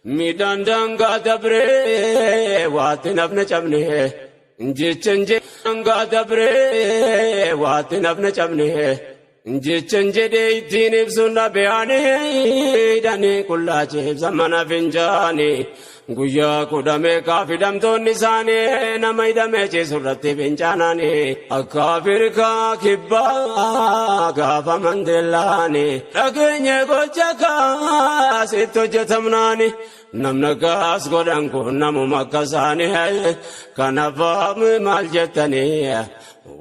Miidhaan daangaa dabree waatti nafne cabne. Jechan daangaa dabree waatti nafne cabne. Jechan jedhee ittiin ibsuun dhabe'anii hidhanii qullaa ceebsa mana fincaanii. Guyyaa kudhamee kaaf hidhamtoonni isaanii nama hidhamee ciisu irratti fincaananii. Akka Afrikaa kibbaa gaafa Mandeellaanii dhageenye gocha kaasitti hojjetamnaani. Namni akkas godhan kun namuma akka isaanii kanaaf maal jettanii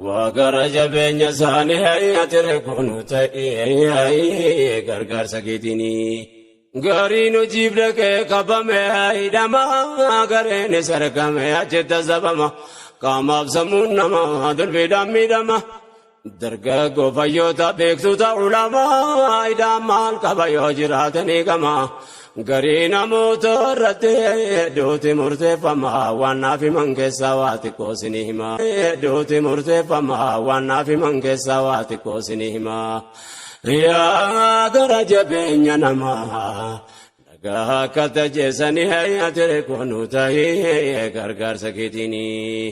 waa gara jabeenya isaanii ati reekoonu ta'ee gargaarsa keetiinii. Gariin hojiif dhaqee qabame hidhama gareen sarkame achitti sabama qaamaaf sammuun nama dulbiidhaan miidhama. Dargaggoo fayyoota beektota ulamaa hidhaan maal qaba yoo jiraatanii gama. Garii namoota irratti duuti murteeffama waan naaf himan keessaa waa xiqqoo isinii hima. Duuti murteeffama waan naaf himan keessaa waa xiqqoo isinii hima. Yaa gara jabeenya namaa dhagaa akka tajeessanii ati koonu ta'ee gargaarsa keetiinii.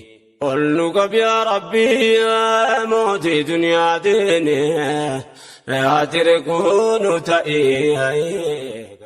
Ol nu qab yaa Rabbii mootii duniyaatiin ati koonu ta'ee.